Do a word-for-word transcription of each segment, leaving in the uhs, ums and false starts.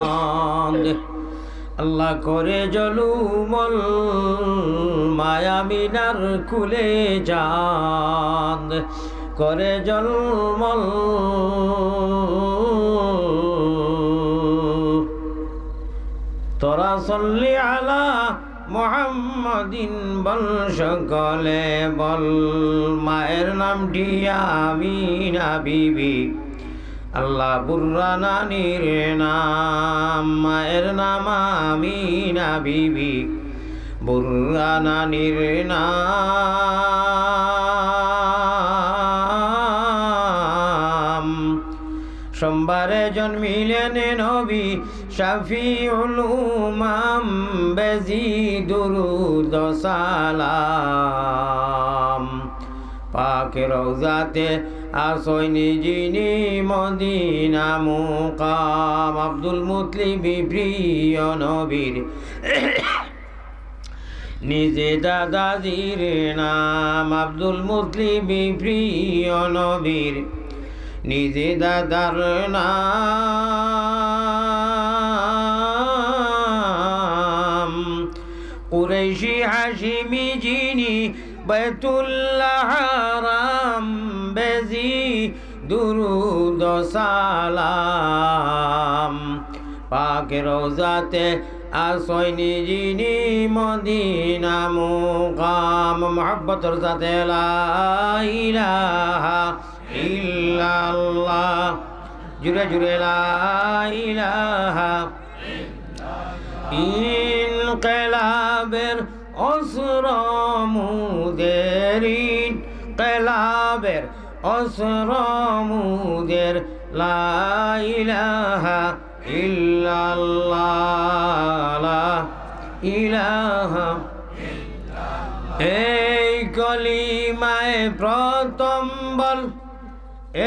চাঁদ, আল্লাহ করে ঝলমল মায়ামিনার কুলে চাঁদ, করে ঝলমল। তোরা সল্লি আলা মুহাম্মাদিন বল, সকলে বল। মায়ের নামটি আমিনা বিবি, আল্লাহ বুররা নানির নাম। মায়ের নাম আমিনা বিবি, বুররা নানির নাম। সোমবারে জন্মিলেন নবী শাফিউল উমাম, বেজি দুরুদ সালাম। পাক রওজাতে আছইন যিনি মদিনা মুকাম। আব্দুল মুতলিব প্রিয় নবীর নিজে দাদাজির নাম। আব্দুল মুতলিব প্রিয় নবীর নিজে দাদার নাম। কুরাইশি হাশিমি যিনি বাইতুল্লাহ হারাম, বেজি দুরুদ সালাম। পাক রওজাতে আছইন যিনি মদিনা মুকাম। মহব্বতর সাথে লা ইলাহা ইল্লাল্লাহ। জুরে জুরে লা ইলাহা। ইনকিলাবের অস্ত্র মুদের, ইনকিলাবের অস্ত্র মুদের, লা ইলাহা ইল্লাল্লাহ, লা ইলাহা। এই কলিমায় প্রথম বল,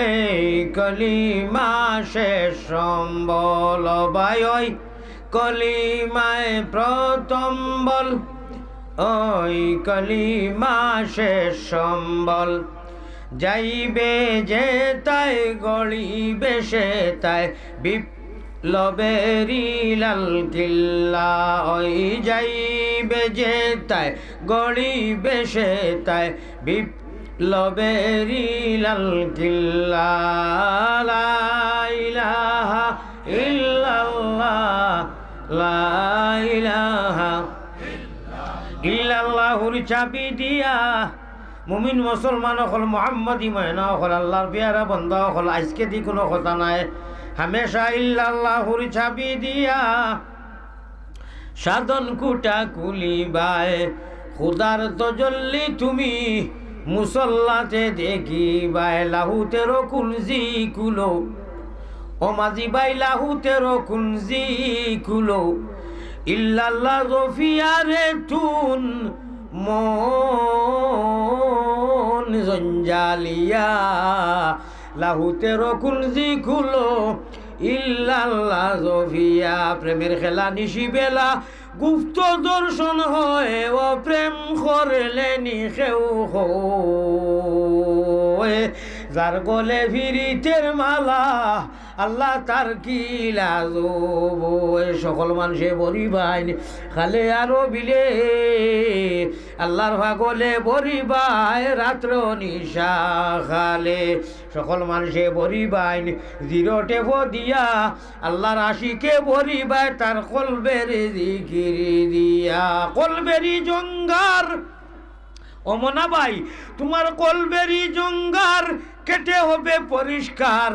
এই কলিমা শেষ সম্বল। ও ভাই, ওই কলিমায় প্রথম বল, ওই কলিমা শেষ সম্বল। যাইবে যেতায়, গড়িবে সেতায় বিপ্লবেরই লাল কিল্লা। ওই যাইবে যেতায়, গড়িবে সেতায় বিপ্লবেরই লাল কিল্লা। লা ইলাহা ইল্লাল্লাহ, লা ইলাহা ইল্লাল্লাহুর চাবি দিয়া। মুমিন মুসলমান অকল, মোহাম্মদী ময়না অকল, আল্লাহর পিয়ারা বন্দা অকল, আইজকে দি কুনু কথা নাই, হামেশা ইল্লাল্লাহুর চাবি দিয়া সাধন কুটা খুলিবায়। খুদার তজল্লি তুমি মুসল্লাতে দেখিবায়। লাহুতেরও কুঞ্জি খুলো, ও মাঝি ভাই, লাহুতেরও কুঞ্জি খুলো। ইল্লাল্লাহ জফিয়ারে তুন মন জঞ্জালিয়া। লাহুতেরও কুঞ্জি খুলো, ইল্লাল্লাহ জফিয়া। প্রেমের খেলা নিশিবেলা, গুপ্ত দর্শন হয়, ও প্রেম করলে নি কেউ হয়। যার গলে ফিরিতের মালা, আল্লাহ তার কি লাজ হবো? এ সকল মানষে বরিবাইন খালে আরো বিলে, আল্লাহর পাগলে বরিবায় রাত্র নিশা খালে। সকল মানষে বরিবাইন জিরো টেপো দিয়া, আল্লাহর আশিকে বরিবায় তার কলবের জিকির দিয়া। কলবেরি জঙ্গার, ও মনা ভাই, তোমার কলবেরি জঙ্গার কেটে হবে পরিষ্কার।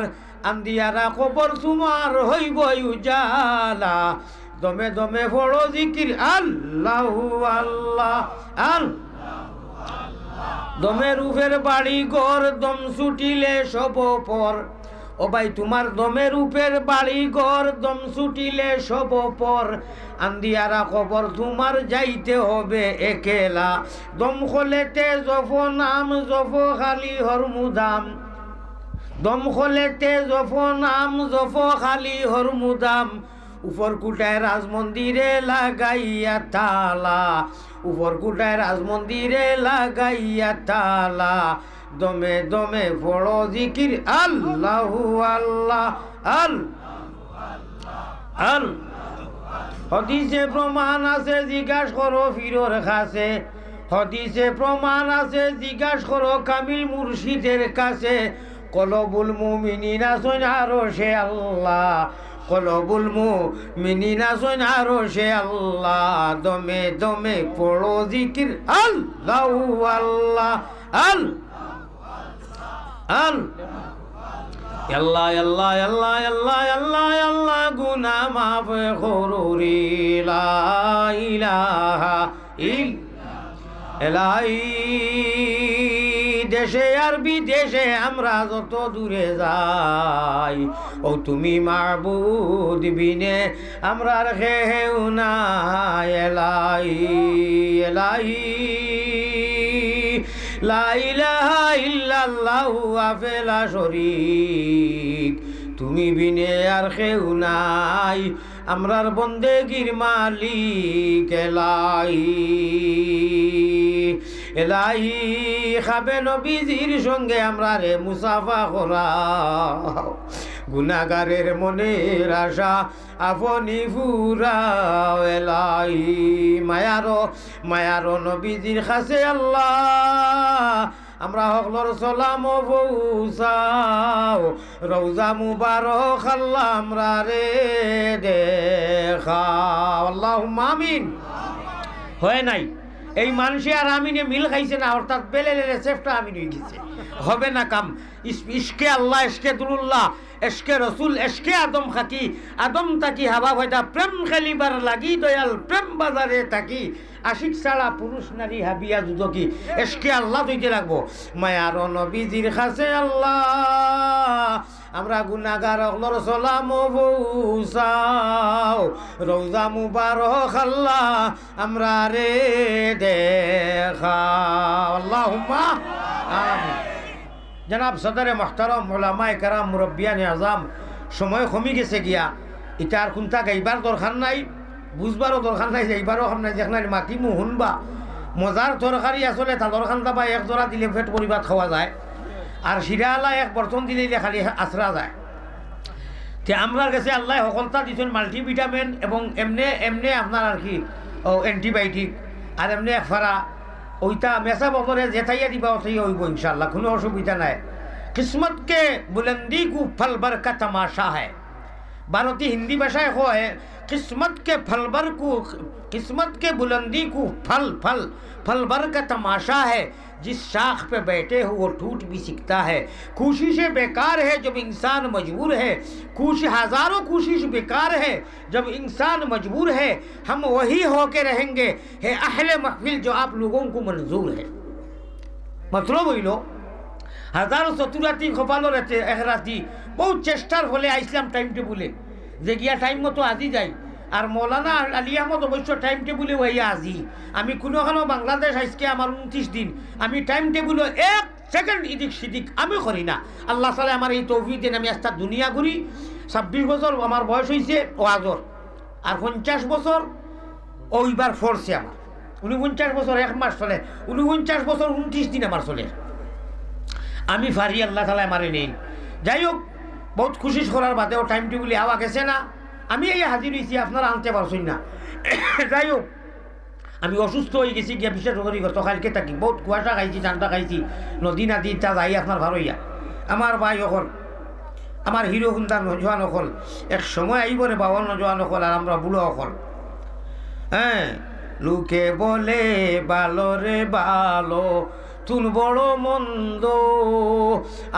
আন্দিয়ারা কবর তোমার হইব উজালা। দমে দমে পড়ো জিকির আল্লাহু আল্লাহ, আল। দমের উপের বাড়ি ঘর, দম ছুটিলে সব পর। ও ভাই, তোমার দমের উপের বাড়ি ঘর, দম ছুটিলে সব পর। আন্দিয়ারা কবর তোমার যাইতে হবে একলা। দম খলেতে জফো নাম, জফো খালি হরমুদাম। দম খলেতে জফো নাম, জফো খালি হরমুদাম। উপর কুটায় রাজমন্দিরে লাগাইয়া তালা, উপর কুটায় রাজমন্দিরে লাগাইয়া তালা। দমে দমে পড়ো জিকির আল্লাহু আল্লাহ, আল। আল। হাদিসে প্রমাণ আছে, জিজ্ঞাস করো পীরর কাছে। হাদিসে প্রমাণ আছে, জিজ্ঞাস করো কামিল মুর্শিদের কাছে। কলবুল মুমিনিন আছইন আরশে আল্লাহ, কলবুল মুমিনিন আছইন আরশে আল্লাহ। দমে দমে পড়ো জিকির আল্লাহু আল্লাহ। আল, আল। আল্লাহ, আল্লাহ, আল্লাহ, আল্লাহ, আল্লাহ, আল্লাহ, গুনাহ মাফ করুরি, লা ইলাহা ইল-, এলাহি। দেশে আর বিদেশে আমরা যত দূরে যাই, ও তুমি মাবুদ বিনে আমরার কেউ নাই, এলাহি, এলাহি। লা ইলাহা ইল্লাল্লাহু ওয়াহদাহু লা শরীক, তুমি বিনে আর কেউ নাই, আমরার বন্দেগির মালিক এলাহি। এলাহি, খাবে নবীজির সঙ্গে আমরারে মুসাফা করাও, গুনাগারের মনের আশা আপনি ফুরাও এলাহি। মায়ারো, মায়ারো নবীজির কাছে আল্লাহ, আমরা হকলর সালাম পৌঁছাও, রওজা মুবারক আল্লাহ আমরারে দেখাও। আল্লাহুম্মা আমিন। হয় নাই, এই মানষে আর আমিনে মিল খাইছে না, অর্থাৎ বেলেলে রেসেপটা আমিন অই গেছে, হবে না কাম। ইস-, ইশকে আল্লাহ, ইশকে দুরুল্লাহ, এশকে রসুল, এশকে আদম খাকি, আদম থাকি হাওয়া পয়দা, প্রেম খেলিবার লাগি দয়াল, প্রেম বাজারে থাকি, আশিক ছাড়া পুরুষ নারী হাবিয়া দুদকি, এশকে আল্লাহ ধইতে লাগবো। মায়ার নবীজির কাছে আল্লাহ, আমরা গুনাগার অকলর সালাম পৌঁছাও, রওজা মুবারক আল্লাহ আমরারে দেখাও। আল্লাহুম্মা আমিন। জনাব সদরে মুহতারাম, উলামায়ে কেরাম, মুরব্বিয়ানে আজাম, সময় কমি গেছে গিয়া, ইতা আর কুন্তা গাইবার দরকার নাই, বুঝবারও দরকার নাই, যাইবারও কাম নাই, যেখানে মাতিমু হুনবা। মজার তরকারি আসলে তালর খান্দা বা এক জোড়া দিলে পেট ভরি ভাত খাওয়া যায়, আর শিরাআলা এক বর্তন দিলে ইলে খালি আছরা যায়। তে আমরার গেছে আল্লায় হকলতা দিছইন multivitamin এবং এমনে, এমনে আপনার আর কি, ও, antibiotic, আর এমনে এক ফারা ওইটা মেসা বদলে যেতাইয়া দিবা ওটাই অইবো ইনশাআল্লাহ, কুনু অসুবিধা নাই। किस्मत के बुलंदी को फल भर का तमाशा है। ভারতী হিন্দি ভাষায় কয়, किस्मत के फल भर को, किस्मत के बुलंदी को फल, फल, फल भर का तमाशा है। जिस शाख पे बैठे हो वो टूट भी सकता है। कोशिशें बेकार है जब इंसान मजबूर है। कोश-, हजारों कोशिश बेकार है जब इंसान मजबूर है। हम वही होके रहेंगे, हे अहले महफिल, जो आप लोगों को मंजूर है। মতলব অইলো, হাজার চতুরাতি কপালর এতে এক রাতি, বহুত চেষ্টার ফলে আইছলাম টাইম টেবুলে, যে গিয়া টাইম মতো আজি যাই। আর মৌলানা আলী আহমদ অবশ্য টাইম টেবুলে অইয়া আজি। আমি কুনুখানো বাংলাদেশ আইজকে আমার ঊনত্রিশ দিন, আমি টাইম টেবুলো এক সেকেন্ড ইদিক সিদিক আমি করি না। আল্লাহ তাআলায় আমারে এই তৌফিক দেইন, আমি আস্তা দুনিয়া ঘুরি। ছাব্বিশ বছর আমার বয়স অইছে ওয়াজর, আর পঞ্চাশ বছর অইবার পড়ছে আমার। ঊনপঞ্চাশ বছর এক মাস চলে, ঊনপঞ্চাশ বছর ঊনত্রিশ দিন আমার চলে। আমি পারি, আল্লাহ তাআলায় আমারে নেইন। যাই হোক, বহুত কোশিশ করার বাদেও টাইম টেবুলে আওয়া গেছে না। আমি এই হাজির অইছি, আপনারা আনতে পারছইন না। যাই হোক, আমি অসুস্থ অই গেছি গিয়া, বিশেষ করি গত কাইলকে থাকি বহুত কুয়াশা খাইছি, ঠান্ডা খাইছি, নদী নাদি তা যাই আপনার ভারইয়া। আমার ভাই অকল, আমার হিরো হুন্দা নজওয়ান অকল, এক সময় আইবো রে বাবা নজওয়ান অকল, আর আমরা বুড়া অকল। হ্যাঁ, লোকে বলে ভালো রে ভালো, তুন বড় মন্দ,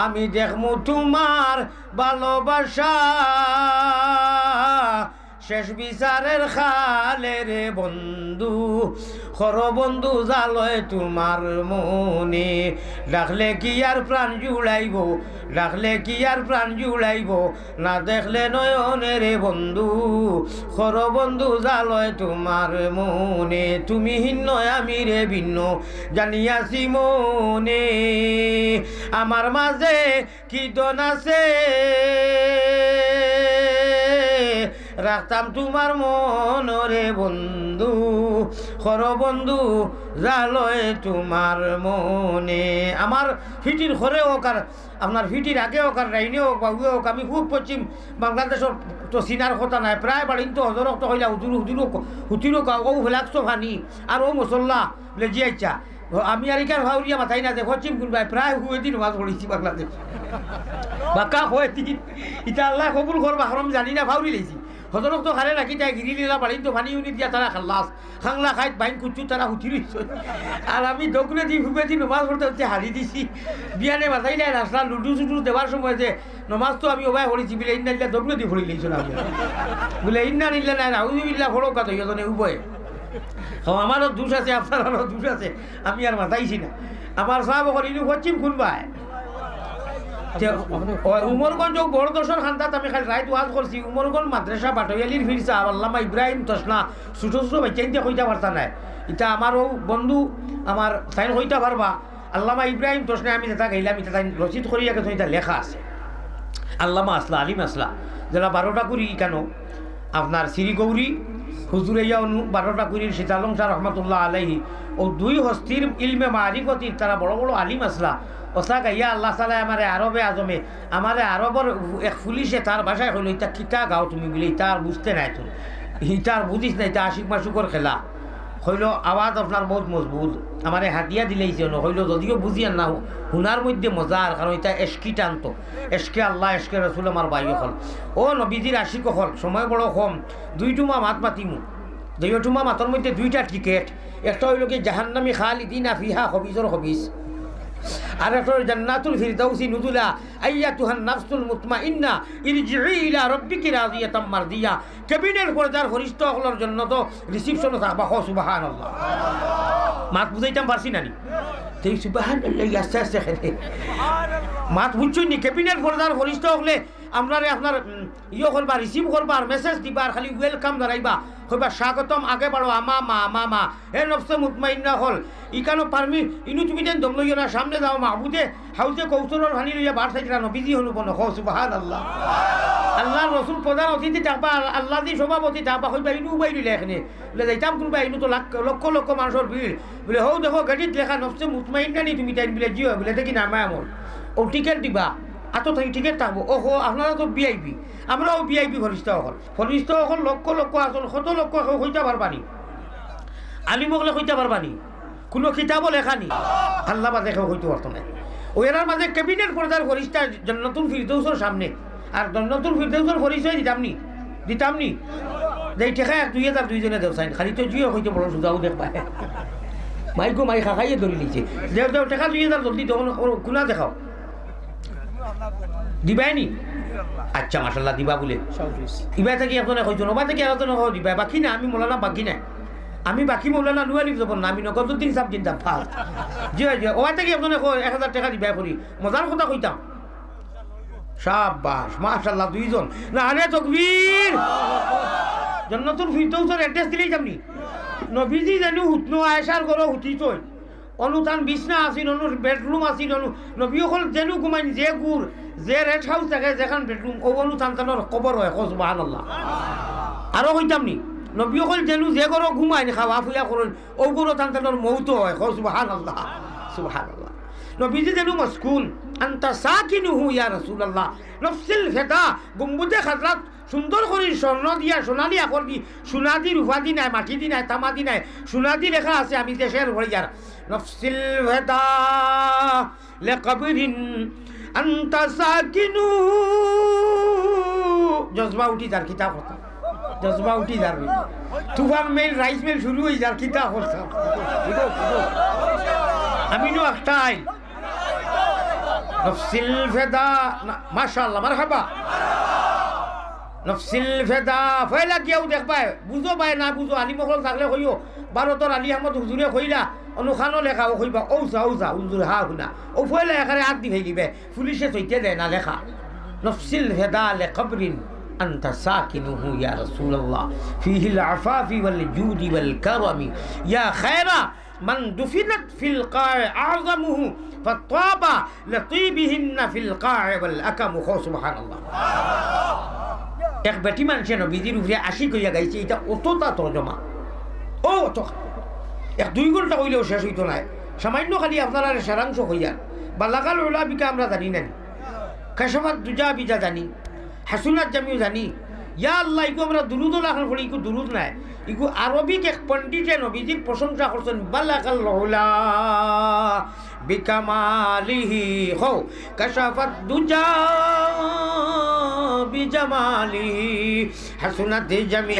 আমি দেখমু তোমার ভালোবাসা। শেষ বিচারের খালে রে বন্ধু, খরো বন্ধু জালয় তোমার মনে। ডাকলে কি আর প্রাণ জুড়াইবো, ডাকলে কি আর প্রাণ জুড়াইবো, না দেখলে নয়নে রে বন্ধু। খরো বন্ধু জালয় তোমার মনে, তুমি হিন্ন আমি রে ভিন্ন, জানিয়াছি মনে। আমার মাঝে কি ধন আছে, রাখতাম তুমার মনরে বন্ধু, খরো বন্ধু, জালয় তুমার মনে। আমার ফিটির খরে অউক আর আপনার ফিটির আগে অউক আর ডাইনে অউক, বাউয়ে অউক, আমি খুব পশ্চিম বাংলাদেশর তো চিনার কথা নাই, প্রায় বাড়িন তো হজরক তো কইলা হুজুর, হুজুর অউক, হুতির অউক, অউ ফ্লাক্স তো পানি, আর অউ মুসল্লা, বুলে, জি আইচ্ছা। ও, আমি আর ইখান ফাউরিয়া মাতাই না যে পশ্চিম কুনবায়, প্রায় হুয়েদি নমাজ পড়িছি বাংলাদেশ। বাক্কা হুয়েদি। ইতা আল্লায় কবুল করবা, হারম জানি না, ফাউরি লাইছি। হজরক তো খালে রাখি তাই গিরি লিলা বাড়িন তো পানি উনি দিয়া তারা খাল্লাস। খাংলা খাইত বাইন কুচ্ছু তারা হুতি রইছে। আর আমি দগুনেদি হুবেদি নমাজ পড়তে পড়তে হারি দিছি। বিয়ানে মাতাই নাই রাসলা লুডু চুডু দেওয়ার সময় যে নমাজ তো আমি ওবায় পড়িছি, বুলে, ইন্না লিল্লাহ, দগুনেদি পড়ি লাইছো না। বুলে, ইন্না লিল্লাহ নাই, নাউজুবিল্লাহ, পড়ো কাতো, ইয়জনে উভয়ে। ও, আমারও দোষ আছে, আপনারারও দোষ আছে, আমি আর মাতাইছি না। আমার সাব অকল ইনু পশ্চিম কুনবায়। তে, ও, উমরগঞ্জ ও বড় দশর খান্দাত আমি খালি রাইত ওয়াজ করছি, উমরগঞ্জ মাদ্রাসা বাটইয়ালির ফিরসা, আল্লামা ইব্রাহিম তসনা, ছোট ছোট বাচ্চাইন্তে কইতা পারতা নায়। ইতা আমার অউ বন্ধু, আমার তাইন কইতা পারবা। আল্লামা ইব্রাহিম তসনায় আমি যেটা গাইলাম, ইটা তাইন রচিত করিয়া গেছইন, ইটা লেখা আছে। আল্লামা আছলা, আলিম আছলা, যেরা বারোটা করি কেন, আপনার শ্রী গৌরী হুজুরে ইয়া অনু বারোটা করির শীতালং শাহ রহমতুল্লাহ আলাইহি, অউ দুই হস্তির ইলমে মারিফতির তারা বড় বড় আলিম আছলা। অতা গাইয়া আল্লাহ তাআলায় আমারে আরবে আজমে, আমারে আরবর এক পুলিশে তার ভাষায় কইলো, "ইতা কিতা গাও তুমি?" বুলে, "ইতা আর বুঝতে নায় তুমি, ইতা আর বুঝিস না, ইতা আশিক মাশুকর খেলা।" কইলো, "আওয়াজ আপনার বউত মজবুত।" আমারে হাদিয়া দিলাইছে অনো, কইলো, "যদিও বুঝিয়ার না, হুনার মধ্যে মজা আর, কারণ ইতা এশকি টান তো, এশকে আল্লাহ, এশকে রসুল।" আমার ভাই অকল, ও নবীজির আশিক অকল, সময় বড় কম, দুই টুমা মাত মাতিমু। দুই টুমা মাতর মধ্যে দুইটা টিকেট, একটা অইলো কি জাহান্নামী খালিদিনা ফিহা খবিসর খবিস, আর একটা অইলো জান্নাতুল ফিরদাউসি নুজুলা, আইয়াতুহান নাফসুল মুতমাইন্না, ইরজিই ইলা রাব্বিকি রাদিয়াতাম মারদিয়া। কেবিনের পর্দার ফিরিস্তা অকলর জন্য তো রিসিপশনও থাকবা, কও সুবহানাল্লাহ। মাত বুঝাইতাম পারছি না নি? তেই সুবহানাল্লাহ, আস্তে আস্তে খেলে। মাত বুঝছইন নি? কেবিনের পর্দার ফিরিস্তা অকলে আমরারে আপনার, উম, ইয়ে করবা, রিসিভ করবা, আর মেসেজ দিবা, আর খালি ওয়েলকাম জানাইবা, কইবা, "স্বাগতম, আগে বাড়ো, আমা মা, আমা মা।" হে নফসে মুতমাইন্না অকল, ইকানো পারমি, ইনু তুমি যেন দম লইও না, সামনে যাও, মাহবুদে হাউজে কৌসরর পানি লইয়া বার চাইরা নবীজি হনু বনো, কও সুবহানাল্লাহ। আল্লাহর রসুল প্রধান অতিথি থাকবা, আর আল্লাহ দি সভাপতি থাকবা, কইবা, "ইনু উবাই রইলা এখানে।" বুলে, "যাইতাম কুনবা, ইনু তো লাখ, লক্ষ লক্ষ মানুষর ভিড়।" বুলে, "হউ দেখো, গাড়িত লেখা নফসে মুতমাইন্না নি তুমি?" তাইন বুলে, "জি অয়।" বুলে, "দেখি না, মায় আমল। ও টিকেট দিবা, আতো থাকি টিকেট থাকবো।" "ও হো, আপনারা তো ভিআইপি।" "আমরাও ভিআইপি ফিরিস্তা অকল।" ফিরিস্তা অকল লক্ষ লক্ষ আছইন, কত লক্ষ কেউ কইতা পারবা নি? আলিম অকলে কইতা পারবা নি? কুনু কিতাবো লেখা নি? আল্লাহ বাদে কেউ কইতা পারতো নায়। অউ এরার মাঝে কেবিনের পর্দার ফিরিস্তা জান্নাতুল ফিরদৌসর সামনে। আর জান্নাতুল ফিরদৌসর পরিচয় দিতাম নি? দিতাম নি? যেই টেকা এক দুই হাজার দুইজনে দেও চাইন, খালি তো জিও কইতে বড় সুজাও দেখবা। মাইকো মাই খাখাইয়ে ধরি নিছে। দেও, দেও, টেকা দুই হাজার জলদি দেও, অনো কুনা দেখাও। দিবায় নি? আচ্ছা, মাশাআল্লাহ, দিবা বুলে। ইবায় থাকি একজনে কইছইন, ওবায় থাকি একজনে কইছইন, দিবায়। বাকি না, আমি মৌলানা বাকি না। আমি বাকি মৌলানা নু আলিফ জবর না, আমি নগদুদ্দিন সাব জিন্দাবাদ। জি অয়, জি অয়। ওবায় থাকি একজনে কইন, এক হাজার টেকা দিবায় করি। মজার কথা কইতাম। শাবাশ, মাশাআল্লাহ, দুইজন। নারে তকবীর। জান্নাতুল ফিরদৌসর অ্যাড্রেস দিলাইতাম নি? নবীজি যেনু হুতনো আয়েশার ঘরো হুতিছইন। অনু তান বিছনা আছিল, অনু বেডরুম আছিল, অনু নবী অকল যেনু ঘুমাইন, যে গুর, যে রেস্ট হাউস থাকে, যেখান বেডরুম, অউ অনু তান তানর কবর অয়, কও সুবহানাল্লাহ। আরো কইতাম নি, নবী অকল যেনু যে ঘরো ঘুমাইন, খাওয়া ফুয়া করইন, অউ ঘরো তান তানর মউত অয়, কও সুবহানাল্লাহ, সুবহানাল্লাহ। নবীজি যেনু মসকুন, আনতা সাকিনুহু ইয়া রাসূলুল্লাহ, নফসিল ফেদা, গম্বুজে খাজরাত সুন্দর করি স্বর্ণ দিয়া, সোনালি আখর দি, সোনা দি, রূপা দি নায়, মাটি দি নায়, তামা দি নায়, সোনা দি লেখা আছে, আমি দেশের ভরিয়ার। নফসিল ফেদা লেকবরিন আনতা সাকিনু। জজবা উঠি যার, কিতা কথা? জজবা উঠি যার। তুফান মেইল, রাইস মিল শুরু অই যার, কিতা কথা? আমি নু একটাই। নফসিল ফেদা, না, মাশাআল্লাহ, মারহাবা। নফসিল ফেদা, ফয়লা গিয়াও দেখবায়, বুঝো বায় না বুঝো, আলিম অকল থাকলে কইও, ভারতর আলী আহমদ হুজুরে কইলা, অনু খানো লেখা, অউ কইবা, অউ চা, অউ চা, হুজুর, হা, হুনা। অউ ফয়লা একারে আত দি ফেলিবে, পুলিশে চইতে দেয় না লেখা। নফসিল ফেদা লে কবরিন আনতা সাকিনুহু ইয়া রাসূলুল্লাহ, ফিহিল আফাফি ওয়াল জুদি ওয়াল কারামি, ইয়া খায়রা মান দুফিনাত ফিল কায়ে আযমুহু ফাতাবা লিতিবিহিন্না ফিল কায়ে ওয়াল আকামু। কও সুবহানাল্লাহ। এক বেটি মানষে নবীজির উপরে আশিক অইয়া গাইছে, ইটা অতটা তর্জমা। ও অত এক দুই ঘন্টা কইলেও শেষ অইতো নায়। সামান্য খালি আপনারারে সারাংশ কইয়ার। বালাগাল উলা বিকা আমরা জানি না নি? কাশাফাত দুজা বিজা জানি? হাসুনাত জামিউ জানি? ইয়া আল্লাহ, ইগু আমরা দুরুদ লাখান পড়ি, ইগু দুরুদ নায়। ইগু আরবিক এক পণ্ডিতে নবীজির প্রশংসা করছেন, বালাগাল উলা বিকামালিহি, হো, কাশাফাত দুজা বিজামালিহি, হাসুনাত জামি,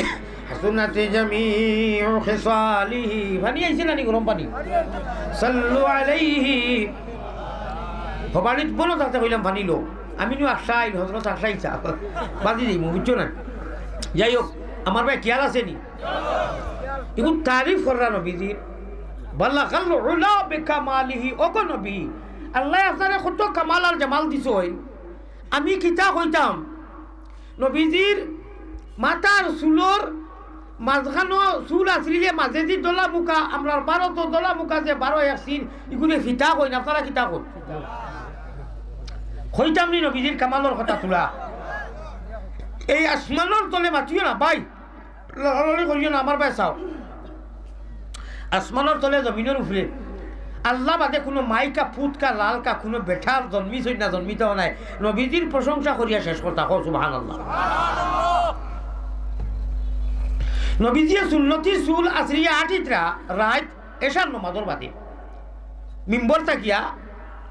হাসুনাত জামিউ খিসালিহি। পানি আইছে না নি গরম পানি? সাল্লু আলাইহি। হবাড়িত বনো থাকতে কইলাম পানি লো। আমি নু আশাই, হজরত আশাই চা। বাজি যাইমু, বুঝছো না? যাই হোক, আমার ভাই খেয়াল আছে নি? ইগু তারিফ কররা নবীজির। বালাগাল উলা বিকামালিহি, ওগো নবী, আল্লায় আপনারে কত কামাল আর জামাল দিছইন। আমি কিতা কইতাম, নবীজির মাথার চুলর মাঝখানো চুল আছরিলে মাঝেদি দলা মুখা, আমরার ভারতর দলা মুখা যে বারো এক সিন, ইগুরে ফিতা কইন, আপনারা কিতা কইন? কইতাম নি নবীজির কামালর কথা তুলা? এই আসমানর তলে মাতিও না ভাই, লড়ালড়ি করিও না, আমার ভাই চাও। আসমানর তলে জমিনর উপরে আল্লাহ বাদে কুনু মাইকা, পুতকা, লালকা, কুনু বেটার জন্মিছইন না, জন্মিতাও নায়। নবীজির প্রশংসা করিয়া শেষ করতা, কও সুবহানাল্লাহ। নবীজিয়ে সুন্নতি চুল আছরিয়া আটিতরা রাইত এশার নমাজর বাদে মিম্বর থাকিয়া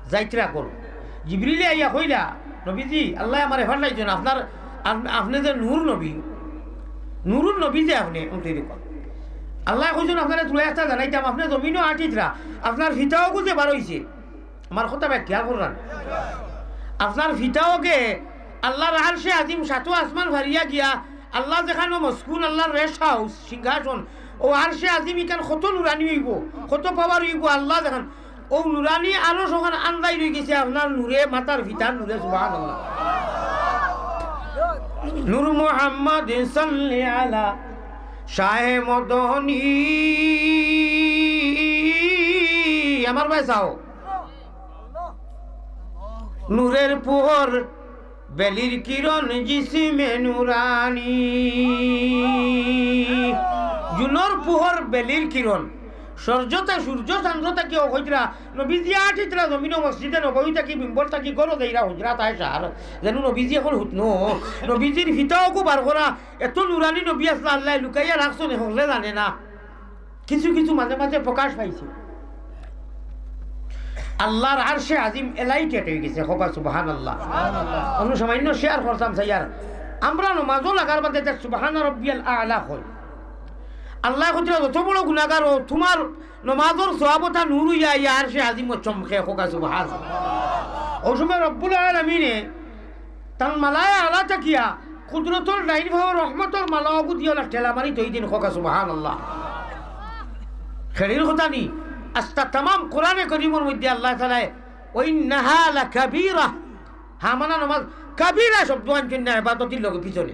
যাইতরা করো। জিবরিলে আইয়া কইলা, "নবীজি, আল্লায় আমারে পাঠাইছইন, আপনার, আপ-, আপনে যে নূর নবী, নূরুন নবী যে আপনে, উনতে দেখো। আল্লায় কইছইন আপনারে তুলা একটা জানাইতাম, আপনে জমিনো আটিতরা, আপনার ফিতাওগু যে বারইছে।" আমার কথা ভাই খেয়াল কররা নি? আপনার ফিতাওগে আল্লাহর আরশে আজিম সাতো আসমান ফারিয়া গিয়া আল্লাহ যেখানো মসকুন, আল্লাহর rest house, সিংহাসন, ও আরশে আজিম ইখান কত নুরানি অইবো, কত power অইবো, আল্লাহ যেখান, ও নুরানি আরশ ওখান আন্দাই রই গেছে আপনার নূরে, মাথার ফিতার নূরে, সুবহানাল্লাহ। নূর মুহাম্মদ সাল্লি আলা শাহে মদনী। আমার ভাই চাও, নূরের পুহর বেলির কিরণ জিসিমে নুরানি। জুনর পুহর বেলির কিরণ, সূর্যতা, সূর্য চান্দ্র থাকিও কইতরা, নবীজিয়ে আটিতরা জমিনো মসজিদে নববী থাকি, মিম্বর থাকি, ঘরো যাইরা হুজরাত আয়েশার, যেন নবীজি এখন হুতনো, নবীজির ফিতাওগু বার করা, এত নুরানি নবী আছলা, আল্লায় লুকাইয়া রাখছইন, হকলে জানে না। কিছু কিছু মাঝে মাঝে প্রকাশ পাইছে। আল্লাহর আরশে আজিম এলাইটেড অই গেছে, কও বা সুবহানাল্লাহ। অনো সামান্য share করতাম চাইয়ার, আমরা নমাজো লাগার বাদে যে সুবহানা রব্বিয়াল আ'লা কই, আল্লায় কইতরা যত বড় গুনাগার অও, তুমার নমাজর সওয়াবতা নূর অইয়া আইয়া আরশে আজিমো চমকে, কও বা সুবহানাল্লাহ। অউ সময় রব্বুল আলামিনে তান মালায়ে আলা থাকিয়া কুদরতর ডাইন পাও রহমতর মালা অগু দিয়া ওলা ঠেলা মারি থই দিন, কও বা সুবহানাল্লাহ। খেড়ির কথা নি, আস্তা তামাম কোরআনে করিমর মধ্যে আল্লাহ তাআলায়, "ওয়া ইন্নাহা লাকাবীরা", হা মানা নমাজ, কাবীরা শব্দ আনছইন না, ইবাদতির লগে পিছনে।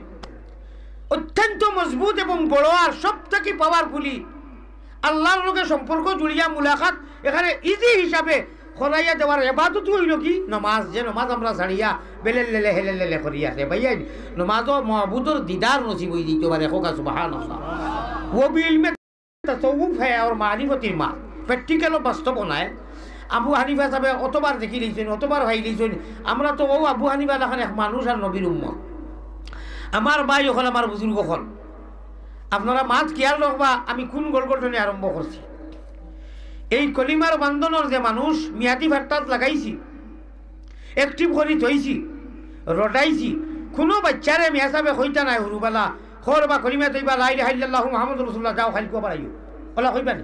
অত্যন্ত মজবুত এবং বড় আর সব থাকি powerfully আল্লাহর লগে সম্পর্ক জুড়িয়া মুলাকাত এখানে easy হিসাবে করাইয়া দেওয়ার এবাদত অইলো কি? নমাজ। যে নমাজ আমরা ছাড়িয়া বেলের লেলে হেলের লেলে করিয়া দে ভাইয়াইন, নমাজও মাবুদর দিদার নসিব অই যাইতো পারে। কও বা সুবহানাল্লাহ। ও বিল মে তাসাউফ হ্যায় অর মারিফতির মা। Practical ও বাস্তব নায়। আবু হানিফা সাহেবে অতবার দেখি লইছইন, অতবার ভাই লইছইন। আমরা তো অউ আবু হানিফা লাখান এক মানুষ আর নবীর উম্মত। আমার ভাই অকল, আমার বুজুর্গ অকল, আপনারা মাত খেয়াল রাখবা, আমি কুন গল্পটনে আরম্ভ করছি। এই কলিমার বান্ধনর যে মানুষ মিয়াদি ফাট্টাত লাগাইছি, active করি থইছি, রটাইছি, কুনু বাইচ্চারে মিয়া সাবে কইতা নায় হুরুবালা, কও রে বা কলিমা তৈবা লা ইলাহা ইল্লাল্লাহু মুহাম্মাদুর রাসূলুল্লাহ, যাও খাইল কুয়া বাড়াইও। অলা কইবা নি?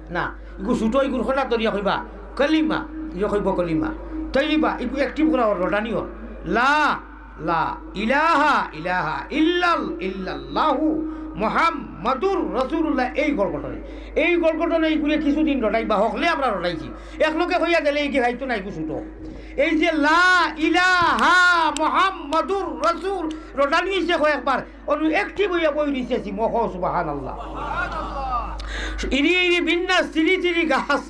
না, ইগু ছুটো, ইগুর খোলা দরিয়া কইবা, কলিমা, ইগু কইবো কলিমা। তৈবা, ইগু active করা অর, রটানি অর। লা লা ইলাহা ইলাহা ইল্লাল ইল্লাল্লাহু মুহাম্মাদুর রাসূলুল্লাহ। এই গল্পটনে, এই গল্পটনে ইগুরে কিছুদিন রটাইবা, হকলে আমরা রটাইছি। এক লোকে কইয়া দিলে ইগি খাইতো না, ইগু ছুটো। এই যে লা ইলাহা মুহাম্মাদুর রাসূল, রটানি অইছে কয়েকবার, অনু active অইয়া বই রইছে সিমো, কও সুবহানাল্লাহ। ইরি ইরি বিন্নাস, তিরি তিরি গাছ,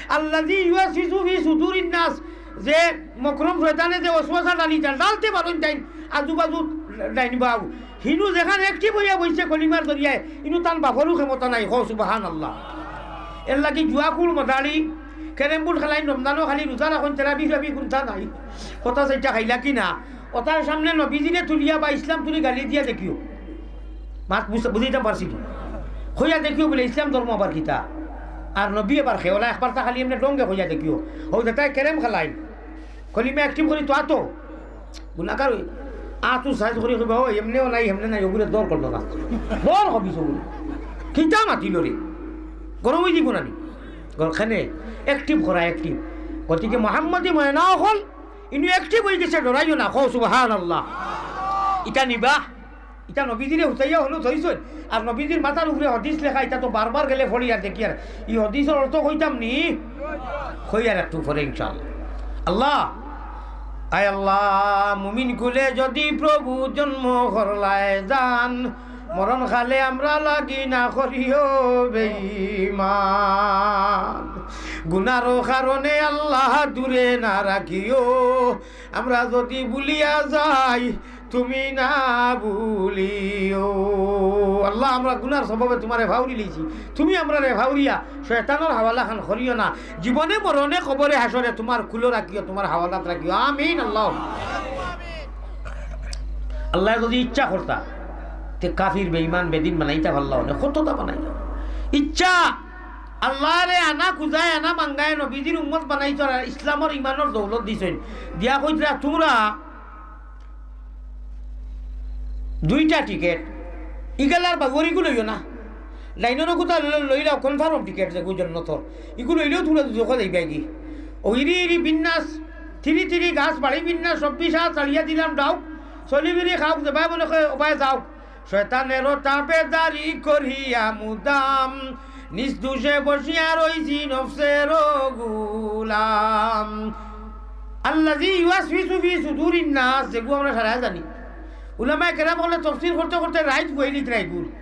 আল্লাযী ইউওয়াসউইসু ফী সুদুরিন নাস, যে মকরুম শয়তানে যে ওয়াসওয়াসা ডালি যা, ডালতে পারইন তাইন আজুবাজু ডাইন বাউ। হিনু যেখান active অইয়া বইছে কলিমার জরিয়ায়, ইনু তান বাফরও ক্ষমতা নাই। কও সুবহানাল্লাহ। এরলাগি জুয়া, কুড়, মদাড়ি, carrom board খেলাইন, রমজানো খালি রোজা রাখইন, তেরাবি রাবি কুন্তা নাই। কথা চাইটা খাইলা কি না? অতার সামনে নবীজিরে তুলিয়া বা ইসলাম তুলি গালি দিয়া দেখিও। মাত বুঝ-, বুঝাইতাম পারছি তো? কইয়া দেখিও বুলে ইসলাম ধর্ম আবার কিতা? আর নবী আবার কে? অলা একবার তা খালি এমনে ঢঙ্গে কইয়া দেখিও। অউ যেতায় carrom খেলাইন, কলিমা active করি তো আতো। গুনাগার অই। আতো size করি কইবা, "ও, এমনেও নাই, এমনে নাই, ওগুলো দর করলো না।" দর হবি সগুলো। কিতা মাতিল রে? গরম অই দিব না নি? গর-, কেনে? Active করা, active। গতিকে মোহাম্মদী ময়না অকল, ইনু active অই গেছে, ডরাইও না, কও সুবহানাল্লাহ। ইটা নিবা? ইটা নবীজিরে হুতাইয়া হলো থইছইন। আর নবীজির মাথার উপরে হাদিস লেখা, ইটা তো বারবার গেলে পড়ি আর দেখি আর। ই হাদিসর অর্থ কইতাম নি? কই আর একটু পরে ইনশাআল্লাহ। আল্লাহ, আয় আল্লাহ, মুমিন কুলে যদি প্রভু জন্ম করলায় জান, মরণ কালে আমরা লাগি না করিও বেঈমান। গুনার কারণে আল্লাহ দূরে না রাখিও, আমরা যদি ভুলিয়া যাই, তুমি না ভুলিও। আল্লাহ, আমরা গুনার সববে তুমারে ফাউরি লইছি, তুমি আমরারে ফাউরিয়া শয়তানর হাওয়ালা খান করিও না। জীবনে মরণে কবরে হাশরে তুমার কুলো রাখিও, তুমার হাওয়ালাত রাখিও। আমিন। আল্লাহ, আল্লাহ যদি ইচ্ছা করতা, তে কাফির বেঈমান বেদিন বানাইতা পারলা অনে, কততা বানাইলা। ইচ্ছা, আল্লাহরে আনা খুজায়, আনা মাঙ্গায়, নবীজির উম্মত বানাইছইন, আর ইসলামর ইমানর দৌলত দিছইন। দিয়া কইতরা, তুমরা দুইটা টিকেট, ইগালার বাগরিগু লইও না। লাইনর কুতা লইলাও, কনফার্ম টিকেট যেগু জন্নতর। ইগু লইলেও তুমরা দুজখো যাইবায়গি। ও ইরি ইরি বিন্যাস, তিরি তিরি গাছ বাড়ি বিন্যাস, চব্বিশ হাত ছাড়িয়া দিলাম ডাউক। চলি বিড়ি খাউক, যেবায় মনে কয় ওবায় যাউক। শয়তানেরও তাবেদারি করিয়া মুদাম, নিজ দোষে বসিয়া রইছি নফসেরও গুলাম। আল্লাযী ইউওয়াসউিসু ফী সুদুরিন নাস, যেগু আমরা সারায় জানি। উলামায়ে কেরাম অকলে তফসির করতে করতে রাইত ফুয়াইলিত রাইগুর।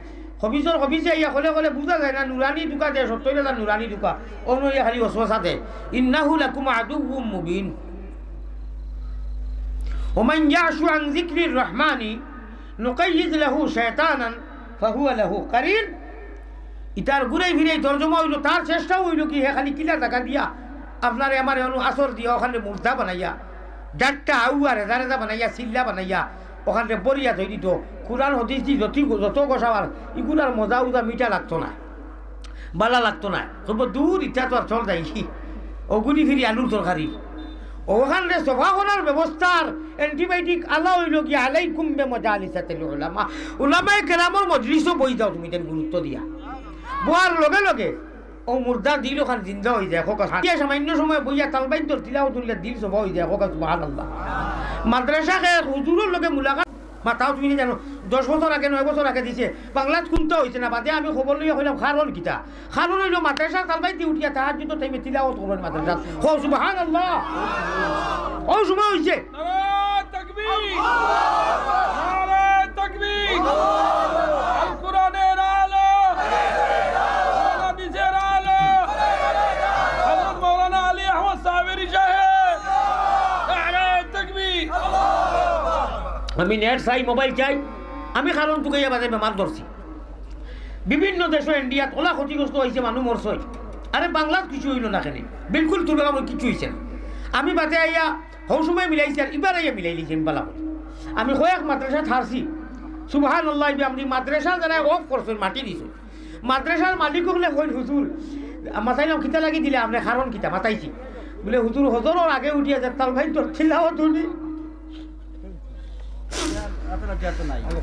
খবিসর খবিসে আইয়া কলে কলে বুঝা যায় না, নুরানি ধুকা দে, সত্য অইলে তার নুরানি ধুকা। অনো আইয়া খালি ওয়াসওয়াসা দে। ইন্নাহু লাকুম আদুউম মুবিন। ওমান ইয়াশু আন যিকরির রহমানি নুকাইয়িদ লাহু শাইতানান ফাহুয়া লাহু কারিন। ইতার ঘুরাই ফিরাই তর্জমা অইলো, তার চেষ্টা অইলো কি, হে খালি কিলা জাগা দিয়া আপনারে আমারে অনো আসর দিয়া অখানরে মুর্দা বানাইয়া, ডাট্টা আউয়া রেজা রেজা বানাইয়া, চিল্লা বানাইয়া, অখানরে বরিয়া থই দিতো। কুরআন হাদিস দি যত, যত গোসাবার, ইগুলার মজা উজা মিঠা লাগতো না। বালা লাগতো না। কইবো, "দূর, ইতা তো আর চল যাই। অগুনি ফিরি আলুর তরকারি।" অখানরে সফা করার ব্যবস্থার অ্যান্টিবায়োটিক আলা অইলো গিয়া আলাইকুম বিমাজালিসাতিল উলামা। উলামায়ে কেরামর মজলিসো বই যাও তুমি, তেন গুরুত্ব দিয়া। বওয়ার লগে লগে অউ মুর্দার দিল অখান জিন্দা অই যায়। কউক্কা, সামান্য সময় বইয়া তালবাইন্তর তিলাওয়াত হুনলে দিল সফা অই যায়। কউক্কা সুবহানাল্লাহ। মাদ্রাসা কে হুজুরর লগে মুলাকাত মাতাও তুমি নি জানো, দশ বছর আগে, নয় বছর আগে দিছে, বাংলাত কুন্তা অইছে না, বাদে আমি খবর লইয়া কইলাম, কারণ কিতা? কারণ অইলো মাদ্রাসার তালবাইন্তে উঠিয়া তাহাজ্জুদর টাইমে তিলাওয়াত করইন মাদ্রাসাত। কও সুবহানাল্লাহ। অউ সময় অইছে। নারায়ে তাকবীর! নারায়ে তাকবীর! আল কোরআনের আলো! কোরআন হাদিসের আলো! হযরত মাওলানা আলী আহমদ সাবরি সাহেব! নারায়ে তাকবীর! আমি নেট চাই, মোবাইল চাই, আমি কারণ তুকাইয়া বাদে বেমার ধরছি। বিভিন্ন দেশো ইন্ডিয়াত অলা ক্ষতিগ্রস্ত অইছে, মানুষ মরছে। আরে বাংলাত কিছু অইলো না কেনে? বিলকুল তুলনা করে কিছু অইছে না। আমি বাদে আইয়া হউ সময় মিলাইছি আর ইবার আইয়া মিলাইলিছি আমি বালা করি। আমি কয়েক মাদ্রাসাত হারছি। সুবহানাল্লাহ, ইবে আমি মাদ্রাসা যারা অফ করছইন, মাটি দিছইন। মাদ্রাসার মালিক অকলে কইন, "হুজুর, মাতাইলাম কিতা লাগি দিলে আপনে, কারণ কিতা?" মাতাইছি। বুলে, "হুজুর, হজরর আগে উঠিয়া যে তালবাইন্তর তিলাওয়াত হুনি।"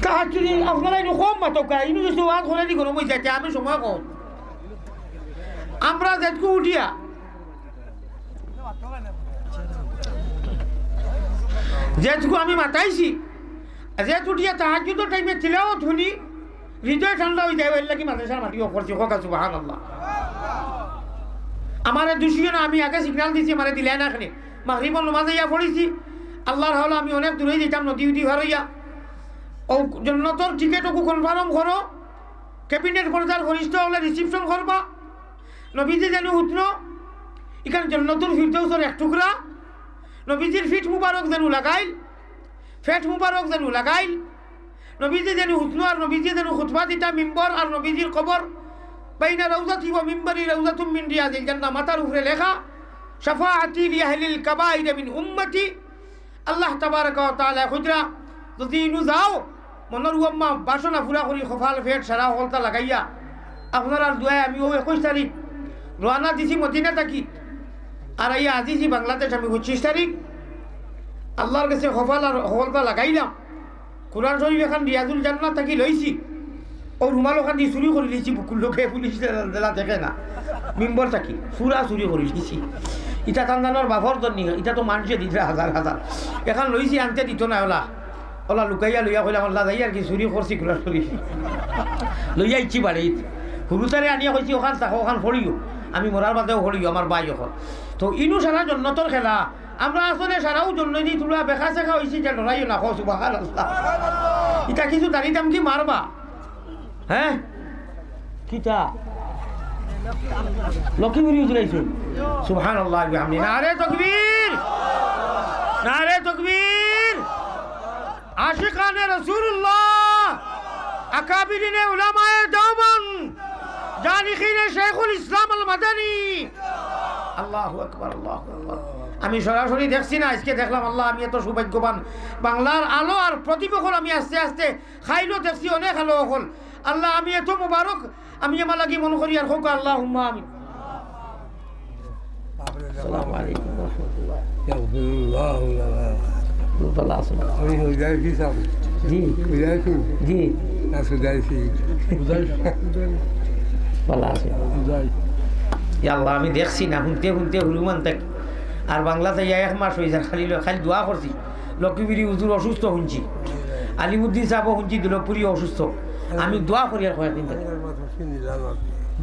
তাহাজ্জুদি আপনারা ইনো কম মাতউক্কা, ইনো কিছু ওয়াজ করে দি গরম অই যায়, আমি সময় কম। আমরা যেটুকু উঠিয়া, যেটুকু আমি মাতাইছি, যেটুকু উঠিয়া তাহাজ্জুদর টাইমে তিলাওয়াত হুনি, হৃদয় ঠান্ডা অই যায়, এরলাগি মাদ্রাসার মাটি অফ করছি, কউক্কা সুবহানাল্লাহ। আমারে দুষিও না, আমি আগে সিগনাল দিছি, আমারে দিলায় না কেনে। মাগরিবর নমাজ আইয়া পড়ছি, আল্লাহর হাওলা আমি অনেক দূরে যাইতাম, নদী উদি পার অইয়া। অউ জন্নতর টিকেট অগু কনফার্ম করো, ক্যাবিনেট পর্যায়র ফিরিস্তা অকলে রিসিপশন করবা। নবীজি যেন হুতনো, ইখান জন্নতুল ফিরদৌসর এক টুকরা। নবীজির ফিট মুবারক যেন লাগাইল, ফেট মুবারক যেন লাগাইল। নবীজি যেন হুসনু আর নবীজি যেন খুতবা দিতা মিম্বর আর নবীজির কবর, বাইনা রাউজাতি ওয়া মিম্বরি রাউজাতুম মিন রিয়াজিল জান্নাহ, মাথার উপরে লেখা, শাফাআতি লিআহলিল কাবাইর মিন উম্মতি। আল্লাহ তাবারাকা ওয়া তাআলা কইরা, যদি ইনু যাও, মনর উয়াম্মা বাসনা পুরা করি, কপাল, পেট, সারা হকলতা লাগাইয়া, আপনারার দোয়ায় আমি অউ একুইশ তারিখ রওয়ানা দিছি মদিনা থাকি, আর আইয়া আজিছি বাংলাদেশ আমি পঁচিশ তারিখ। আল্লাহর গেছে কপাল আর হকলতা লাগাইলাম। কোরআন শরীফ এখান রিয়াজুল জান্নাহ থাকি লইছি, অউ রুমাল ওখান দি চুরি করি লইছি, বুকুর লগে পুলিশ দেলা দেখে না, মিম্বর থাকি পুরা চুরি করি লইছি। ইটা তান জানোর বাফর ধন নি, ইটা তো মানষে দিতরা হাজার হাজার। এখান লইছি, আনতে দিত না, অলা অলা লুকাইয়া লইয়া কইলাম, "আল্লাহ, যাই আর কি, চুরি করছি কোরআন শরীফ।" লইয়া আইছি বাড়িত। হুরুতারে আনিয়া কইছি, "ওখান থাকো, ওখান পড়িও, আমি মরার বাদেও পড়িও, আমার ভাই অকল।" তো ইনু সারা জন্নতর খেলা, আমরা আসলে সারাউ জন্নতি তুলা বেকা সেকা অইছি, যে ডরাইও না, কও সুবহানাল্লাহ। ইটা কিছু দাড়ি দাম কি মারবা? হ্যাঁ? কিতা? লক্ষ্মীপুরি হুজুর আইছইন। সুবহানাল্লাহ বিহামদি। নারে তকবীর! নারে তকবীর! আশিকানে রাসূলুল্লাহ, আকাবিরিনে উলামায়ে দেওবন্দ, জানিখিনে শেখুল ইসলাম আল মাদানী। আল্লাহু আকবার, আল্লাহু আকবার। আমি সরাসরি দেখছি না, আজকে দেখলাম। আল্লাহ, আমি এত সৌভাগ্যবান। বাংলার আলো আর প্রদীপ অকল আমি আস্তে আস্তে খাইলো দেখছি, অনেক আলো অকল। আল্লাহ, আমি এত মুবারক, আমি আমার লাগি মনে করি আর হোক, আল্লাহুম্মা আমিন। আসসালামু আলাইকুম ওয়া রাহমাতুল্লাহ। ইয়াগফিরুল্লাহু লানা। ভালা আছইন? আমি হুজাইফি সাহেব। জি। হুজাইফি। জি। না, হুজাইফি। ভালা আছইন? ইয়া আল্লাহ, আমি দেখছি না, হুনতে হুনতে হুরুমান থাকি। আর বাংলাত আইয়া এক মাস অইছে, খালি ল-, খালি দোয়া করছি। লক্ষ্মীপুরি হুজুর অসুস্থ হুনছি, আলিমুদ্দিন সাহেবও হুনছি, দুলকপুরি অসুস্থ। আমি দোয়া করি আর কয়েকদিন থাকি।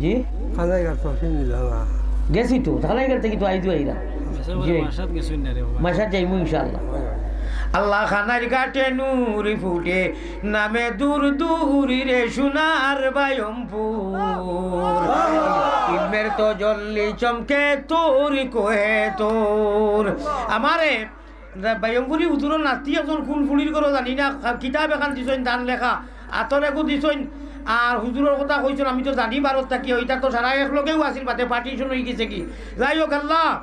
জি? কানাইঘাট তো চিনি না। গেছি তো, কানাইঘাট থাকি তো আইজু আইরা। জি। মাসাত গেছইন না রে বাবা। মাসাত যাইমু ইনশাআল্লাহ। আল্লাহ খানার ঘাটে নূর ফুটে, নামে দূর দূর রে সোনার বায়মপুর। ইলমের তজল্লি চমকে তোর কোহে তোর। আমারে বায়মপুরি হুজুরর নাতি একজন কোন ফুড়ির ঘরো জানি না, কিতাব এখান দিছইন, দান লেখা, আতর এগু দিছইন, আর হুজুরর কথা কইছইন, আমি তো জানি ভারত থাকি, ওইটা তো সারা এক লগেউ আছিল, বাদে partition অই গেছে কি। যাই হোক, আল্লাহ,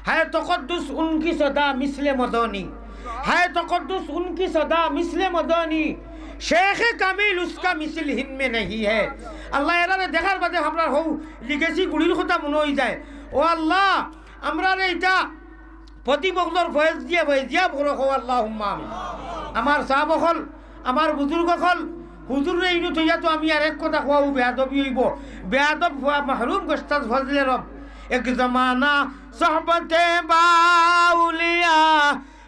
হায় তকদ্দুস উনকি সদা মিসলে মদনী, হায় তকদ্দুস উনকি সদা মিসলে মদনী, শেখ কামিল উসকা মিসিল হিন্দ মে নেহি হ্যায়। আল্লাহ, এরারে দেখার বাদে আমরার হউ legacy গুলির কথা মনো অই যায়। ও আল্লাহ, আমরারে ইতা প্রদীপ অকলর ফয়েজ দিয়া ফয়েজিয়াব করো, কও আল্লাহুম্মা আমিন। আমার সাব অকল, আমার বুজুর্গ অকল, হুজুররে ইনু থইয়া তো আমি আর এক কথা কওয়াউ বেয়াদবি অইবো। বেয়াদব হওয়া মাহরুম গোস্তাদ ফজলে রব। এক জমানা সোহবতে বাউলিয়া,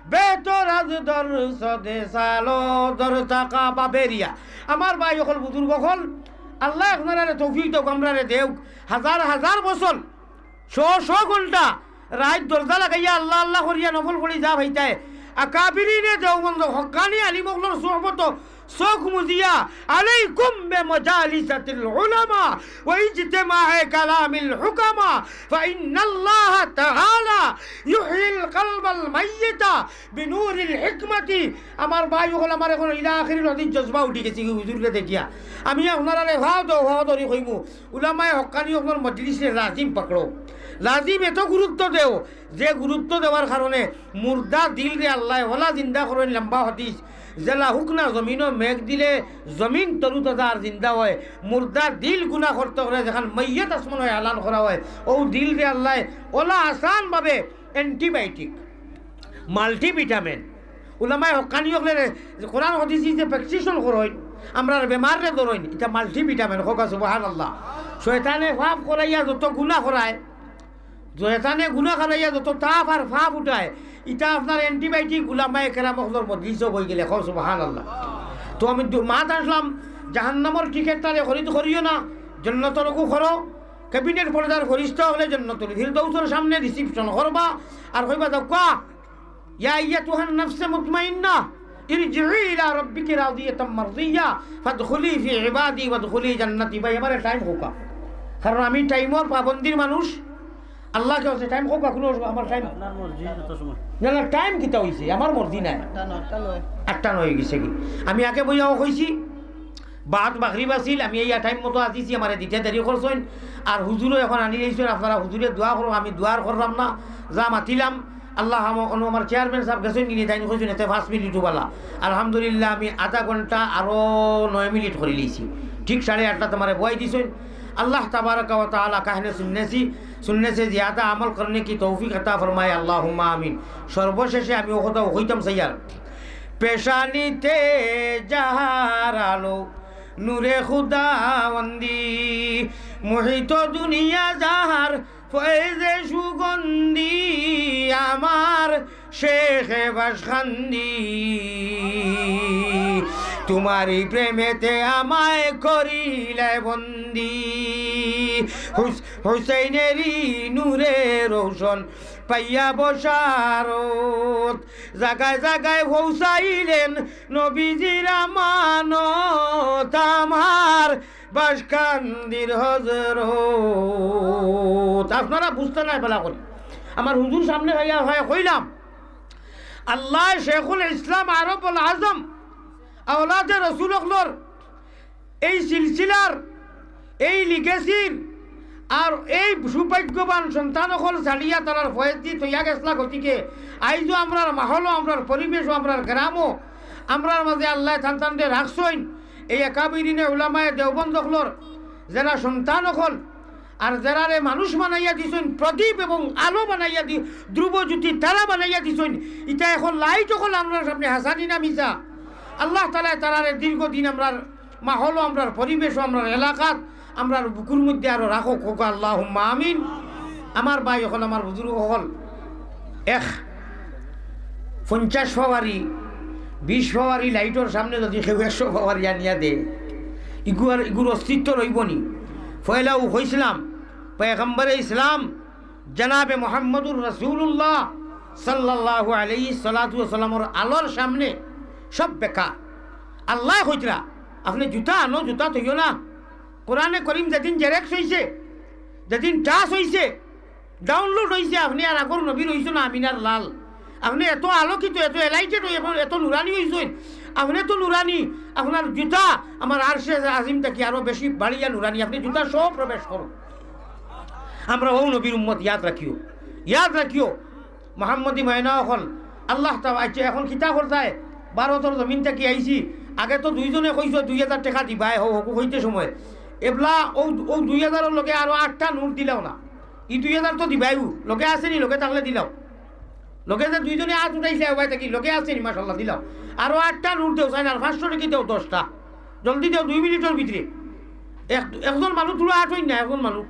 বেহতর আজ দর সদে সালো দর তাকা বাবেরিয়া। আমার ভাই অকল, বুজুর্গ অকল, আল্লায় আপনারারে তৌফিক দেউক, আমরারে দেউক। হাজার হাজার বছর শ শ ঘন্টা রাইত দরজা লাগাইয়া আল্লাহ আল্লাহ করিয়া নফল পড়ি যা ভাইতায়। আকাবিরিনে দেওবন্দ হক্কানি আলিম অকলর সোহবত চউখ মুজিয়া, আলাইকুম বিমাজালিসাতিল উলামা ওয়া ইজতিমায়ে কালামিল হুকামা, ফাইন্নাল্লাহা তাআলা ইউহয়িল কলবাল মাইয়িতা বিনুরিল হিকমাতি। আমার ভাই অকল, আমার এখন ইলা আখিরিল হাদিস জজবা উঠি গেছে কি হুজুররে দেখিয়া। আমি আপনারারে ফাও দেও, ফাও ধরি কইমু, উলামায়ে হক্কানি অকলর মজলিসরে লাজিম পাকড়ো, লাজিম এত গুরুত্ব দেও, যে গুরুত্ব দেওয়ার কারণে মুর্দা দিলরে আল্লায় ওলা জিন্দা করইন। লম্বা হাদিস, যেলা হুক না জমিনো মেঘ দিলে জমিন তরুতাজা আর জিন্দা অয়। মুর্দা দিল গুনা করতে করে যেখান মাইয়াত আসমানো এলান করা অয়, অউ দিলরে আল্লায় ওলা আসান ভাবে antibiotic, multivitamin, উলামায়ে হক্কানি অকলে কোরআন হাদিসি যে prescription করইন, আমরার বেমাররে ধরইন, ইটা multivitamin, কউক্কা সুবহানাল্লাহ। শয়তানে পাপ করাইয়া যত গুনা করায়, শয়তানে গুনা করাইয়া যত তাপ আর ফাপ উঠায়, ইটা আপনার antibiotic উলামায়ে কেরাম অকলর মজলিসো বই গেলে, কও সুবহানাল্লাহ। তো আমি দু-, মাত আসলাম, জাহান্নামর টিকেটটারে খরিদ করিও না, জন্নতর অগু করো, cabinet পর্দার ফিরিস্তা অকলে জন্নতুল ফিরদৌসর সামনে reception করবা, আর কইবা, "যাউক্কা, ইয়া আইয়াতুহান নাফসে মুতমাইন্না, ইরজিই ইলা রাব্বিকি রাদিয়াতাম মারদিয়া, ফাদখুলি ফি ইবাদি ওয়াদখুলি জান্নাতি।" ভাই, আমারে time কউক্কা, কারণ আমি টাইমর পাবন্দির মানুষ। আল্লাহ কে আছে, টাইম কউক্কা, কুনু অসু-, আমার টাইম। আপনার মর্জি যত সময়। না, না, টাইম কিতা অইছে? আমার মর্জি নাই। আটটা নয়, আটটা নয়। আটটা নয় অইগেছে কি? আমি আগে বইয়াও কইছি, বাদ মাগরিব আছিল, আমি এই টাইম মতো আসিছি, আমারে দিতে দেরি করছইন। আর হুজুরও এখন আনি আইছইন, আপনারা হুজুরে দোয়া করো, আমি দোয়া আর করলাম না, যা মাতিলাম। আল্লাহ আমা-, অনু আমার চেয়ারম্যান সাব গেছইন, গিনি তাইন কইছইন, এতে পাঁচ মিনিট উবালা। আলহামদুলিল্লাহ, আমি আধা ঘন্টা আরো নয় মিনিট করি লইছি। ঠিক সাড়ে আটটা তোমারে বয়াই দিছইন। আল্লাহ তাবারাকা ওয়া তাআলা কাহনে সুন্নেসি, সুন্নেসে জিয়াদা আমল করনে কি তৌফিক আতা ফরমায়, আল্লাহুম্মা আমিন। সর্বশেষে আমি ও কথা কইতাম চাইয়ার, পেশানিতে যাহার আলো, নূরে খুদাবন্দি, মোহিত দুনিয়া যাহার ফয়েজে সুগন্ধি, আমার শেখে বাসকান্দি, তোমারই প্রেমেতে আমায় করিলে বন্দি। হুস-, হুসাইনেরই নূরে রোশন পাইয়া বশারত, জাগায় জাগায় পৌঁছাইলেন নবীজির আমানত, আমার বাসকান্দির হজরত। আপনারা বুঝতা নায় বালা করি। আমার হুজুর সামনে অইয়া অয় কইলাম, আল্লায় শেখুল ইসলাম আরবুল আজম আওলাদে রসুল অকলর এই সিলসিলার, এই লিগেসির আর এই সৌভাগ্যবান সন্তান অকল ছাড়িয়া তারার ফয়েজ দি থইয়া গেছলা। গতিকে আইজও আমরার মাহলো, আমরার পরিবেশও, আমরার গ্রামও, আমরার মাঝে আল্লায় তান তানরে রাখছইন। এই আকাবিরিনে উলামায়ে দেওবন্দ অকলর যেরা সন্তান অকল, আর যেরারে মানুষ বানাইয়া দিছইন, প্রদীপ এবং আলো বানাইয়া দি-, ধ্রুব জ্যোতি তারা বানাইয়া দিছইন, ইতা এখন লাইট অকল আমরার সামনে, হাছা নি না মিছা? আল্লাহ তাআলায় তারারে দীর্ঘদিন আমরার মাহলো, আমরার পরিবেশও, আমরার এলাকাত, আমরার বুকুর মধ্যে আরো রাখউক, কউক্কা আল্লাহুম্মা আমিন। আমার ভাই অকল, আমার বুজুর্গ অকল, এক পঞ্চাশ পাওয়ারি, বিশ পাওয়ারি লাইটর সামনে যদি কেউ একশো পাওয়ারি আনিয়া দেয়, ইগুর, ইগুর অস্তিত্ব রইবো নি? পয়লাউ কইছলাম, পয়গম্বরে ইসলাম জনাবে মুহাম্মদুর রাসূলুল্লাহ সাল্লাল্লাহু আলাইহি সালাতু ওয়াসাল্লামর আলোর সামনে সব বেকার। আল্লায় কইতরা, আপনে জুতা আনো, জুতা থইও না। কোরআনে করিম যেদিন জেরক্স অইছে, যেদিন টাচ অইছে, ডাউনলোড অইছে, আপনে আর আগর নবী রইছো না, আমিনার লাল। আপনে এত আলোকিত, এত এলাইটেড অই, এখন এত নুরানি অইছইন। আপনে তো নুরানি, আপনার জুতা আমার আরশে আজিম থাকি আরো বেশি বাড়িয়া নুরানি। আপনে জুতা সহ প্রবেশ করো। আমরা অউ নবীর উম্মত, ইয়াদ রাখিও, ইয়াদ রাখিও। মোহাম্মদী ময়না অকল, আল্লাহ তা-, আচ্ছা, এখন কিতা করতায়? ভারতর জমিন থাকি আইছি, আগে তো দুইজনে কইছো দুই হাজার টেকা দিবায়, হউ, হকু কইতে সময়। এবলা অউ, অউ দুই হাজারর লগে আরো আটটা নোট দিলাও না। ই দুই হাজার তো দিবায়উ, লগে আছে নি? লগে থাকলে দিলাও। লগে যে দুইজনে আত উঠাইছে, উবাই থাকি, লগে আছে নি? মাশাআল্লাহ, দিলাও। আরো আটটা নোট দেও, চাইন আর পাঁচশো টেকি দেও দশটা। জলদি দেও, দুই মিনিটর ভিতরে। এক, একজন মানুষ তুলা আট অইন না, একজন মানুষ।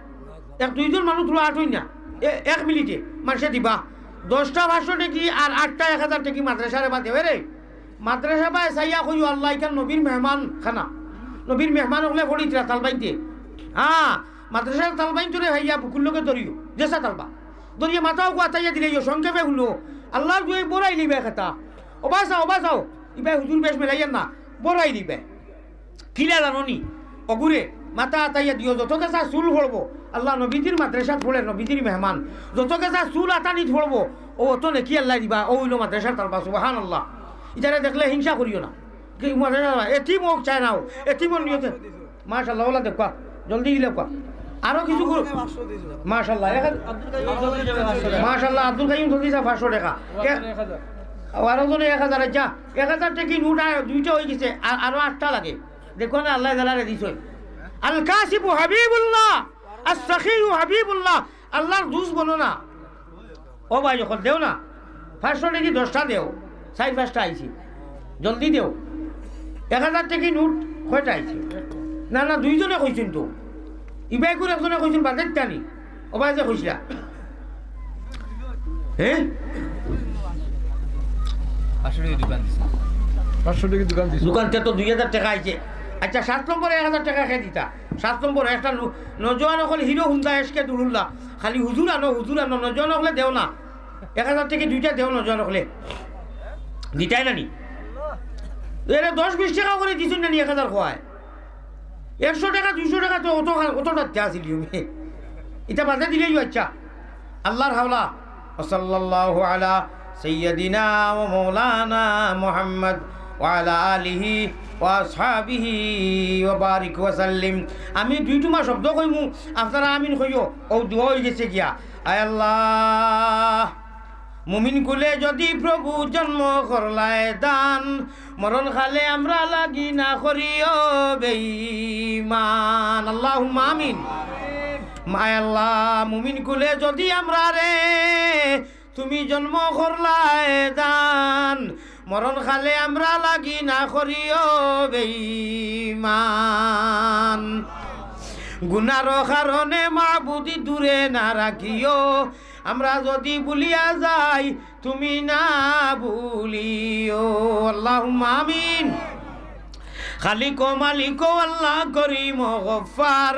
এক দুইজন মানুষ তুলা আট অইন না। এ, এক মিনিটে মানষে দিবা। দশটা পাঁচশো টেকি আর আটটা এক হাজার টেকি মাদ্রাসারে বা দেও রে। মাদ্রাসা বায় চাইয়া কইও, আল্লাহ, ইখান নবীর মেহমান খানা। নবীর মেহমান অকলে পড়িতরা তালবাইন্তে। হ্যাঁ, মাদ্রাসার তালবাইন্তরে ভাইয়া বুকুর লগে ধরিও, যেসা তালবা। ধরিয়া মাথা অগু আতাইয়া দিলাইও, সংক্ষেপে হুনো। আল্লাহর দুয়াই বড়াই লিবায় কথা। ওবা চাও, ওবা চাও। ইবায় হুজুর বেশ মেলাইয়ার না, বড়াই লিবায়। কিলা জানো নি? অগুরে মাথা আতাইয়া দিও, যত গেছা চুল পড়বো, আল্লাহ নবীজির মাদ্রাসাত পড়ে, নবীজির মেহমান, যত গেছা চুল আতানিত পড়বো, অউ অত নেকি আল্লায় দিবা, অউ অইলো মাদ্রাসার তালবা, সুবহানাল্লাহ। ইতারে দেখলে হিংসা করিও না। কি মাদ্রাসার তালবা? এতিম অউক চায় না অউক, এতিমর নিয়তে। মাশাআল্লাহ, অলা দেখবা, জলদি দিলে কওয়া। আরো কিছু গু-, মাশাআল্লাহ, এক হাজার, মাশাআল্লাহ, আব্দুল কাইয়ুম চৌধুরী সাব পাঁচশো টেকা। এ-, আরো জনে এক হাজার, আচ্ছা, এক হাজার টেকি নোট আ-, দুইটা অইগেছে, আ-, আরো আটটা লাগে। দেখো না, আল্লায় যারারে দিছইন। আল কাসিবু হাবিবুল্লাহ, আস সাখিয়ু হাবিবুল্লাহ, আল্লাহর দুস্ত বনো না। ও ভাই, অখন দেও না, পাঁচশো টেকি দশটা দেও, চাইর পাঁচটা আইছে, জলদি দেও। এক হাজার টেকি নোট কয়টা আইছে? না, না, দুইজনে কইছইন তো, ইবাইকুর একজনে কইছইন, বাদে দিতা নি। ও ভাই যে কইছিলা, হ্যাঁ? পাঁচশো টেকি দোকান দিছে। পাঁচশো টেকি দোকান দিছে। দোকানতে তো দুই হাজার টেকা আইছে। আচ্ছা, সাত নম্বরে এক হাজার টেকা কে দিতা? সাত নম্বরে একটা নু-, নজওয়ান অকল হিরো হুন্দা এসকে দুরুল্লা, খালি হুজুর আনো, হুজুর আনো, নজওয়ান অকলে দেও না। এক হাজার টেকি দুইটা দেও নজওয়ান অকলে। দিতায় না নি? এরে দশ বিশ টেকা করি দিছইন না নি এক হাজার কওয়ায়? একশো টেকা, দুইশো টেকা তো অত খা-, অতটা দিয়া আছিল ইয়ো। ইতা বাদে দিলেইও আচ্ছা। আল্লাহর হাওলা। وصلى الله على سيدنا ومولانا محمد وعلى آله وأصحابه وبارك وسلم। আমি দুই টুমা শব্দ কইমু, আপনারা আমিন কইও। ও দোয়া অই গেছে গিয়া। আয় আল্লাহ, মুমিন কুলে যদি প্রভু জন্ম করলায় দান, মরণ কালে আমরা লাগি না করিও বেঈমান। আল্লাহুম্মা আমিন। আয় আল্লাহ, মুমিন কুলে যদি আমরারে তুমি জন্ম করলায় দান, মরণ কালে আমরা লাগি না করিও বেঈমান। গুনার কারণে মাবুদি দূরে না রাখিও, আমরা যদি ভুলিয়া যাই তুমি না ভুলিও। আল্লাহুম্মা আমিন। খালিক ও মালিক ও আল্লাহ করিম ও গফফার,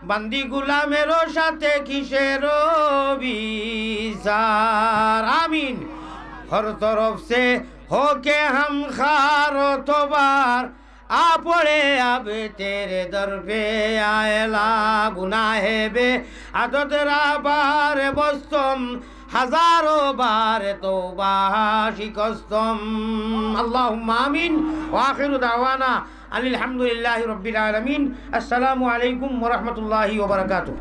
বান্দি গুলামেরও সাথে কিসের বিচার। আমিন। হর তরফ সে হোকে হাম খার তবার, আ পড়ে আব তেরে দর পে আয়লা। গুনাহে বে আদত রা বার বস্তম, হাজারো বার তওবা শিকস্তম। আল্লাহুম্মা আমিন। ওয়া আখিরু দাওয়ানা আনিল হামদুলিল্লাহি রাব্বিল আলামিন। আসসালামু আলাইকুম ওয়া রাহমাতুল্লাহি ওয়া বারাকাতুহু।